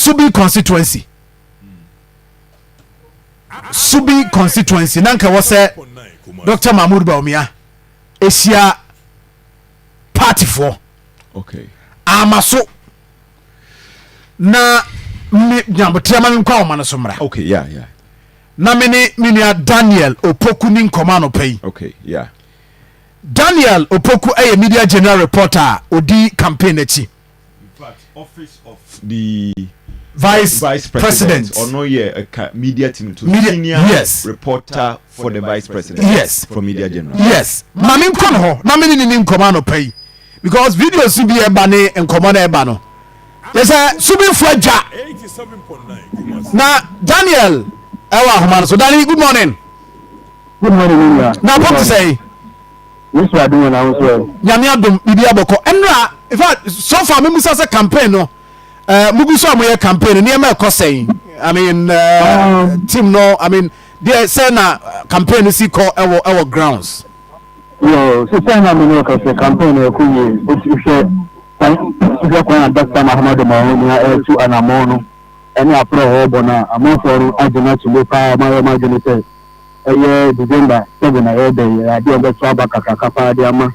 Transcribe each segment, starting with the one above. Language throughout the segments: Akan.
Subi constituency, Subi constituency na nka wɔ sɛ Dr Mahmood Bawumia ehyia partyfoɔ ama so na me nyabotrɛ ma me nkɔ ahoma no so mmra. Na me ne me nua Daniel Opoku ni nkɔmɔ anɔpa yi. Daniel Opoku yɛ Media General reporter a odi campaign n'akyi. In fact, office of the vice president. Ɔno yɛ ɛka media team to Media- senior reporter for the vice president. For Media General. Yes, maame, nkɔ no hɔ na me ne ne ni nkɔmɔ anɔpa yi, because video so bi ɛba ne nkɔmɔ no ɛba no yɛ sɛ Subifo agya na Daniel ɛwɔ ahoma no so. Dani, good morning. Good morning, Nina. Na pɔm te sɛ? Yesu adum na ahosuo. Nyame adom, biribi abɔkɔ. Ɛnura, in fact, so far memusa sɛ campaign no, mugu so a moyɛ campaign no, nneɛma ɛkɔ sɛn? I mean, team no, I mean, deɛ sɛ na campaign no si kɔ ɛwɔ grounds? Yo, sisan na mi n'o ka se campaign na ɛkɔ yie. O ti hwɛ kwan a Dr. Mahamadu Bawumia ɛtu anamɔ no ɛne aporɔ hɔ bɔ na amanfoɔ no agye no ato mu paa. Ɔmo ayɛ ɔmo adwene sɛ ɛyɛ December 7 a ɛyɛ dɛ yɛ adeɛ ɔbɛto aba kakraka paa de ama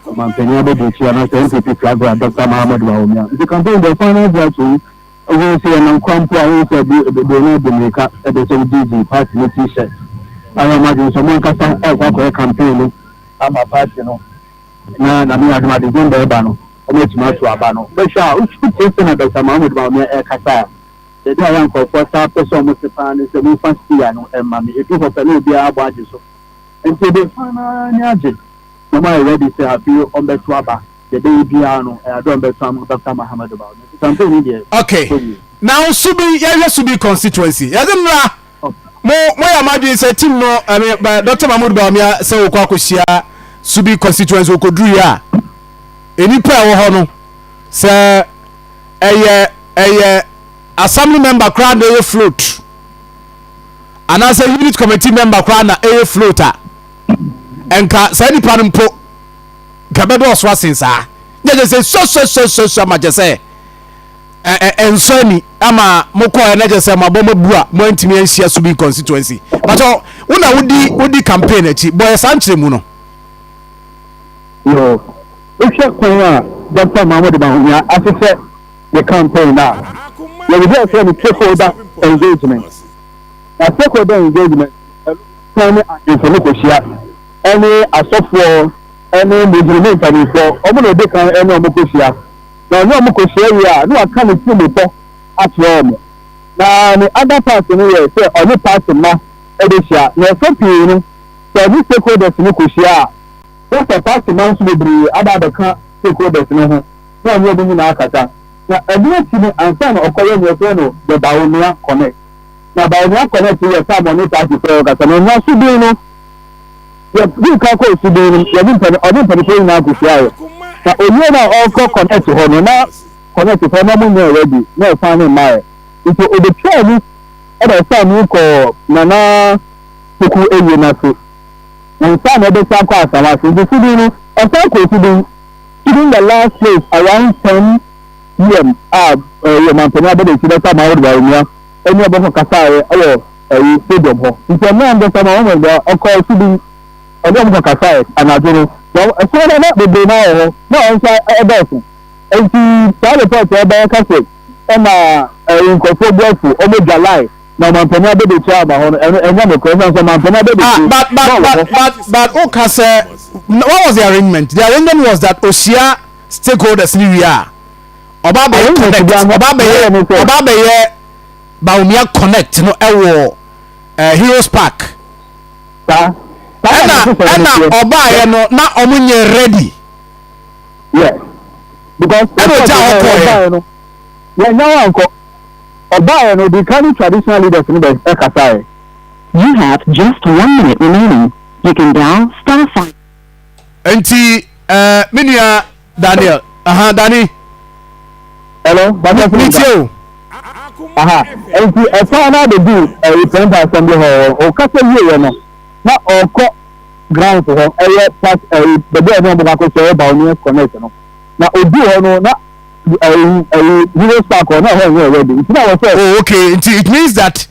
ɔmanpanyin abɛdi akyi anaasɛ NPP flag bearer Dr. Mahamadu Bawumia. Nti campaign deɛ, kwan no agye ato mu. Ɛwɔ sɛ yɛnam kwan mpo a, wɔn sɛ bebree no de mirika ɛde sɛ wɔgyegye party no T-shirt ayɛ ɔmo adwene sɛ ɔmo ankasa ɛkɔ akɔyɛ campaign no ama party no na mi adum ade December ɛba no, ɔmo atumi ato aba no. Bɛhwɛ a, wotie sɛ na Dr. Mahamud Bawumia ɛkasa a, yɛde a yɛ nkurɔfoɔ saa pɛ sɛ ɔmo se paa ne sɛ momfa steer no ɛma me. Edu hɔ pɛ na obiara abɔ agye so, nti ebe fa naa ne agye na ɔmo ayɛ ready sɛ afei ɔmbɛto aba. Yɛbɛyɛ biara no, ɛyɛ ade ɔmbɛto ama Dr. Mahamud Bawumia. Nti campaign ni deɛ, Okay, now Subi, yɛhwɛ Subi constituency, yɛde nnura mo yɛ amadwene sɛ team no, I mean, Dr Mahmood Bawumia sɛ wokɔ akɔhyia Subi constituency, okɔduru yi a, enipa a ɛwɔ hɔ no sɛ ɛyɛ assembly member koraa na ɛyɛ float anaasɛ unit committee member koraa na ɛyɛ float a, nka saa nipa no mpo nka bɛdɔɔso asen saa. Nyɛ sɛ sɔsɔsɔsɔsɔ ama kyɛ sɛ ɛnsɔ ani ama mokɔɛ na kyɛ sɛ mabɔ mabu a moantumi anhyia Subi constituency. Patɔ wo na wodi campaign akyi bɔyɛ saa nkyerɛ mu no. Yo, wohwɛ kwan a Dr. Mahmoud Bawumia ahyehyɛ ne campaign a, yɛde bi a yɛfrɛ no stakeholder engagement. Na stakeholder engagement ɛno kan ne ahemfo no kɔhyia, ɛne asɔfoɔ, ɛne mujirimi mpanimfoɔ. Ɔmo na odi kan ɛne ɔmo kɔhyia, na ɔne ɔmo kɔhyia wie a, na waka ne tirim pɔ akyerɛ ɔmo. Na ne other part no yɛ sɛ ɔne party ma ɛbɛhyia. Na ɛfɛ pii no sɛ ɔne stakeholders no kɔhyia a, wɔsɛ party ma nso bebree aba abɛka stakeholders no ho na ɔne ɔmo nyinaa kasa. Na ɛno akyi no ansa na ɔkɔyɛ nea yɛfrɛ no the Bawumia Connect. Na Bawumia Connect yɛ sɛ ɔne party fɛ ɔkasa. Na ɔnya Subin no, yɛ ka kɔ Subin no, yɛde mpani ɔne mpanimfoɔ nyinaa kɔhyia yɛ. Na owie na ɔkɔ Connect hɔ no, na Connect hɔ na ɔmo nyɛ ready na ɛsan ne mmaa yɛ, nti obetwa mu ɛna ɛsan mu kɔ Nana Poku ewie n'ase nsa na ɛbɛsa akɔ Asawase. Nti Subin no, ɔsan kɔ Subin. Subin, the last place, around 10 p.m. a ɛyɛ mampanin abɛda akyi bɛsa Mahmoud Bawumia ɛne ɔbɛkɔ kasaeɛ ɛwɔ ɛyi stadium hɔ. Nti ɛno ankasa ma wɔn bɛ ɔkɔ Subin, ɔne ɔmo kɔ kasaeɛ anadwo no, na ɛsɛn no na bebree na wɔ hɔ na ɔno nso ɛdɔɔso. Nti saa report ɛbɛyɛ kase ɛna ɛyi nkurɔfoɔ bu afu, ɔmo dwa line na ɔmampanin abɛda akyi aba hɔ no, ɛno ɛnyɛ no korɛ sɛ ɔmampanin abɛda Ah, akyi but na ɔwɔ but hɔ. But o ka sɛ, what was the arrangement? The arrangement was that ohyia stakeholders ni wie a, ɔba abɛyɛ Arrangement connect bi ano- ɔba abɛyɛ ɛyɛ ne sɛ- ɔba abɛyɛ Bawumia Connect no ɛwɔ Heroes Park. Saa ɛna na ne ɛna teɛ. Ɔbaayɛ no na ɔmo nyɛ ready. Yes, because Ɛna ogya hɔ kɔɔɛ. Ɔbaayɛ no, yɛn nya wa nkɔ. Ɔbaayɛ no, the county traditional leaders no bɛ ɛkasa yɛ. You have just 1 minute remaining. You can dial *5. Nti me nua Daniel, aha, Dani. Hello, bàtà mi tie o. Aha, nti ɛfa na abɛdu ɛyi Prempeh Assembly Hall, ɔkasa wie yɛ no na ɔkɔ ground hɔ, ɛyɛ part ɛyi baabi a ɛne ɔmo akɔ so ɛyɛ Bawumia Connect no. Na odu hɔ no na ɛyi ɛyi Heroes Park hɔ na ɛhɔ nyɛ ready nti na wɔ sɛ. Oh okay, nti it means that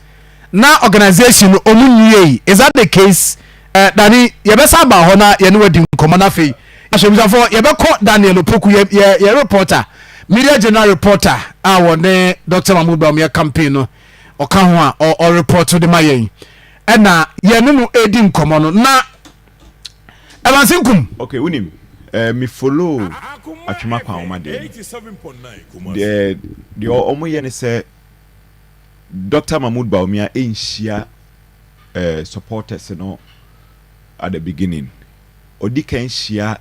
na organisation no ɔmo nwiei, is that the case? Eh, Dani, yɛbɛsa aba hɔ na yɛne wadi nkɔmmɔ na afei yɛahwɛ. Abusuafoɔ, yɛbɛkɔ Daniel Opoku, yɛ yɛ yɛ reporter, media general reporter a wɔne Dr. Mahmoud Bawumia campaign no ɔka ho a ɔ ɔreport de ma yɛn, ɛna yɛne no edi nkɔmmɔ no na Evans Nkum. Okay, wonim, eh, me follow Atwema Kwan Nwoma deɛ no. Deɛ deɛ ɔmo yɛ ne sɛ Doctor Mahmood Bawumia nhyia eh, supporters no at the beginning. Ɔdi kan hyia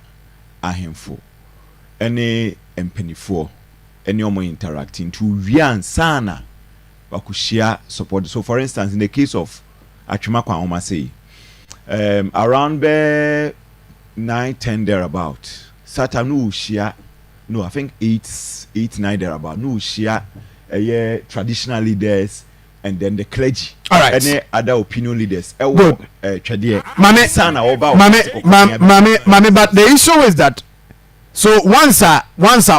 ahemfo ne mpanifoɔ ne ɔmo interact nti owie ansa na wakɔhyia support. So for instance, in the case of Atwema Kwan Nwoma sei, around bɛɛ 9, 10 thereabout, saa time no wɔhyia, no, I think 8, 8, 9 thereabout no wɔhyia ɛyɛ traditional leaders and then the clergy ɛne other opinion leaders ɛwɔ Twɛdeɛ Mame, sana wɔba. Mame, mame, mame, but the issue is that so once a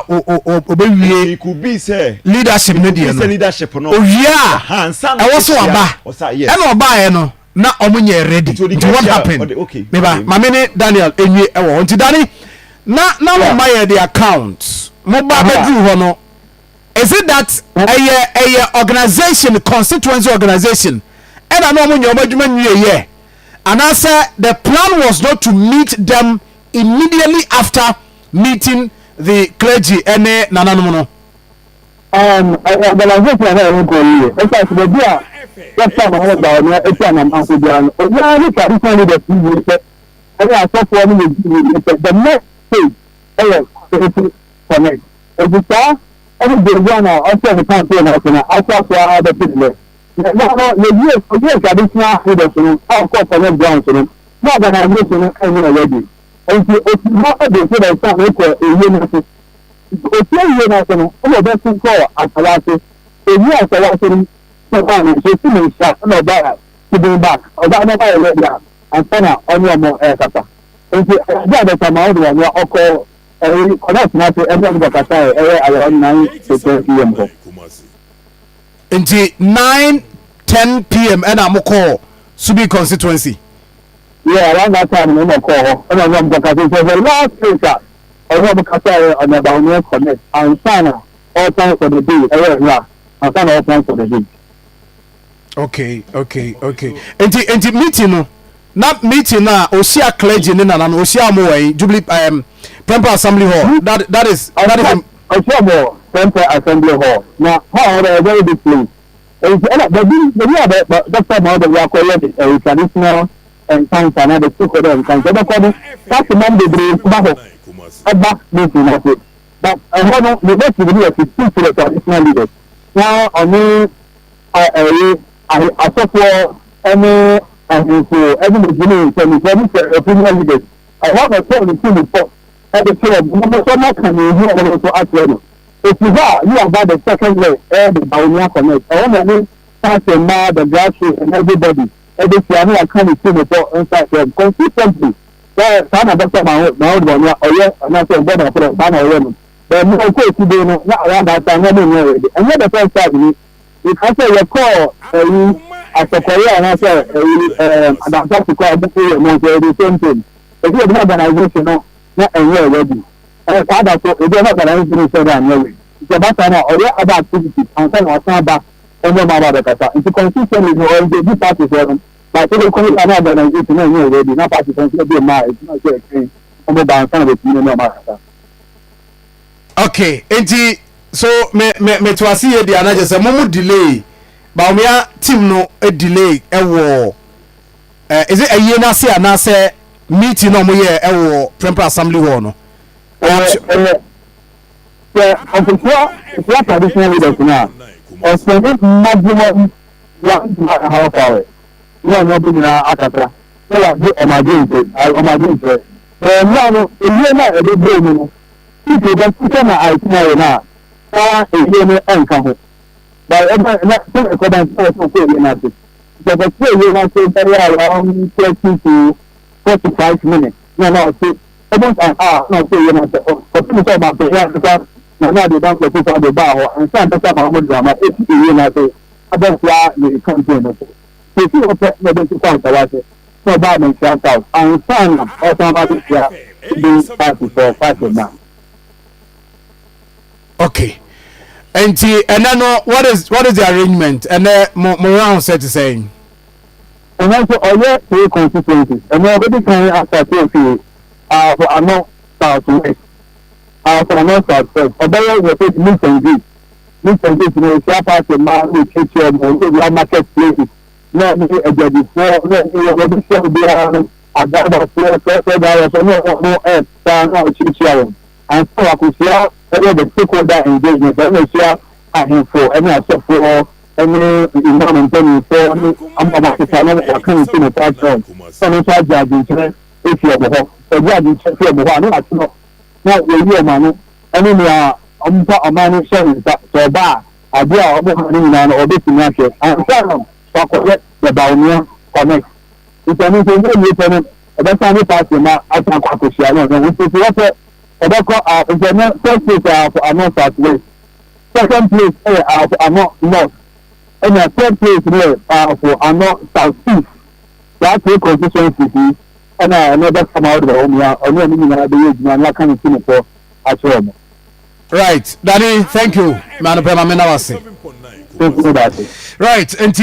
o o o obewie It could be sɛ leadership ne deɛ no leadership no owie a ɛwɔ so aba ɛna ɔbaayɛ no na ɔmo nyɛ ready, nti what happen? Meba, maame ne Daniel enwie ɛwɔ hɔ, nti Dani na mo ma yɛ the account mo ba bɛduru hɔ no, is it that ɛyɛ organisation, constituency organisation, ɛna na ɔmo nyɛ ɔmo adwuma nwie yɛ, anaasɛ the plan was not to meet them immediately after meeting the clergy ɛne nananom no? Organisation a ɛyɛ nkɔ yie, ɛsɛ sɛ baabi a yɛfa ma wɔn Bawumia eti anamanfo biara no, obiara ne traditional leaders yi wie pɛ, ɛne asɔfoɔ no yɛ wie pɛ, the next stage ɛyɛ community connect. Eti saa ɛne Joe na ɔhyɛ ne campaign ase no aso aso ara bɛte ne dɛ na no yɛwie owie traditional leaders no a ɔkɔ connect grounds no na organisation no ɛnyɛ ready, nti ofi hɔ ɛde nso bɛ nsa ekɔ ewie no ase. Nti ofi ewie no ase no, ɛna ɔbɛsi kɔɔ asawa ase. Ewie asawa ase no, sɛ ne nso si ne nsa, ɛna ɔba Subin back, ɔba na ɔba yɛ ready a ansa na ɔne ɔmo ɛɛkasa. Nti ɛdi abɛta ma ɔde wɔn ɔkɔ ɛyi connect n'ase ɛne ɔmo kɔkasa yɛ ɛyɛ around 9 to 10 p.m. hɔ. Nti 9:10 p.m. ɛna mo kɔɔ Subi constituency? Yeah, around that time no, ɛna ɔkɔɔ hɔ, ɛna ɔne ɔmo kɔkasa. Nti the last place a ɔne ɔmo kasa yɛ ɔne Bawumia connect ansa na ɔreturn for the day, ɛyɛ nwura ansa na ɔreturn for the day. Okay, nti meeting no, na meeting na ohyia clergy ne nana no, ohyia mo wɔ yi Jubilee Prempeh Assembly Hall, that is Ɔhyia wɔ Prempeh Assembly Hall na hall hɔ yɛ very big place, nti ɛna baabi a bɛ Dr. Mahmoud akɔyɛ de ɛyɛ traditional encounter na the stakeholder encounter ɛbɛkɔ no, party man bebree ba hɔ, ɛba meeting na ase, but ɛhɔ no the best bi yɛ to speak to the traditional leaders na ɔne ɛyɛ asɔfoɔ ɛne ahemfo ɛne mejini mpanyinfoɔ ne sɛ opinion leaders. Ɛhɔ na ɛsɛ ne team fɔ ɛde kyerɛ ɔmo mo nso ɔmo aka ne ehu ɔmo nso akyerɛ no. Efi hɔ a yi aba the second leg, ɛyɛ the Bawumia connect. Ɛhɔ na ne party mmaa, the grassroots and everybody ɛde tia ne waka ne team fɔ nsa akyerɛ no consistently. Sɛ saa na Dr. Mahmoud Bawumia ɔyɛ anaasɛ ɔbɔ n'akorɔ saa na ɔyɛ no bɛn mu ɔkɔ esi de no na around that time na ɔmo nyɛ ready. Ɛnyɛ the first time ni nka sɛ yɛkɔɔ ɛyi asɔkɔyɛ anaasɛ ɛyi adansase kɔ a ɔmo kɔ yɛ mo nso ɛyɛ the same thing. Ebi yɛ organisation no na ɛnyɛ ready, ɛyɛ saa da so ebi ɛna organisation no sɛ ɛna anyɛ ready, nti ɛba saa na ɔyɛ other activities ansa na ɔsan ba ɛnyɛ ɔmo aba abɛkasa. Nti consistently no ɔengage party foɔ no, but ɛde kɔn na organisation na ɛnyɛ ready na party foɔ nso ɛbi mmaa eti na ɔsɛ ɛtwɛn ɔmo ba ansa na bɛtumi ne ɔmo akasa. Okay, nti so me to ase yɛ di anagyɛ sɛ mo delay, Bawumia team no delay ɛwɔ is it ɛyie n'ase anaasɛ meeting na ɔmo yɛ ɛwɔ Prempeh Assembly Hall no? Ɛyɛ sɛ ɔfoforɔ traditional leaders na ɔsɛn maximum 1 to 1.5 hours ní ɔmo ɔbɛ nyinaa akasa na wagye ɔmo adwe nkyerɛ. Ɛɛ mmea no ewie na ɛde bere mu no titi bɛ sisɛ na itinerary na saa ewie no ɛnka ho, but ɛbɛ na sɛ ɛkɔda nso wɔ sɛ ɔkɔ ewie n'ase, sɛ ɔkɔ ewie n'ase bɛyɛ around 30 to 45 minutes na ɔte almost an hour na ɔkɔ ewie n'ase, ɔte mu sɛ ɔmo apɛ yɛ akasa. Nana Addo Dankwa Akufo-Addo baa hɔ ansa na Dɔkta Mahamudu Bawumia esi ewie no ase abɛtoa ne campaign no so. Nti ofii hɔ pɛ na ɔbɛsi kɔɔ Nsawase na ɔbaa Manhyia South ansa na ɔresan aba abɛhyia Supreme Party for party mma. Okay. Nti ɛnɛ no what is the arrangement? Ɛnɛ mo round sɛ te sɛn? Ɛnɛ nso ɔyɛ three constituencies. Ɛnɛ ɔbɛdi kan asate ofie Ahafo Ano South West. Ahafo Ano South West. Ɔbɛyɛ wɔsɛ meet and greet. Meet and greet no, ohyia party mmaa na okyerɛkyerɛ mu, ɔwura market places na ɛne adwadifoɔ na ɛne wɔbɛhyia obiara no, adrabafoɔ, trɔtrɔ drivers ne ɔmo ɛɛsa na ɔkyerɛkyerɛ wɔn. Ansa wakɔhyia ɛyɛ the stakeholder engagement, ɛna ɔhyia ahemfo ɛne asɔfoɔ ɛne imam mpanimfoɔ ne ama akeka na waka ne ti ne fa kyerɛ wɔn sɛ ɔno nso agye adwenkyerɛ efi ɔmo hɔ. Ɔgye adwenkyerɛ fi ɔmo hɔ a, ne watwerɛ na wɔyi ɔmo ano ɛne nea ɔmfa ɔman no hyɛ ne nsa sɛ ɔba a, adeɛ a ɔmo ha no nyinaa no ɔbɛtumi ahwɛ ansa na wakɔyɛ the Bawumia Connect. Nti ɛno nso nyɛ wie pɛ no, ɔbɛsan ne party ma asan akɔ akɔhyia no ɔno nti wɔpɛ ɔbɛkɔ a. Nti ɛno first place Ahafo Ano South West, second place ɛyɛ Ahafo Ano North, ɛna third place no yɛ Ahafo Ano South East. Saa three constituencies yi ɛna ɛno ɛbɛka ma ɔde Bawumia ɔne nyinaa bɛyɛ adwuma na waka ne ti ne pɔ akyerɛ ɔmo. Right, Danny, thank you. Maanopɛ ma me na wase. Thank you, Dase. Right, nti.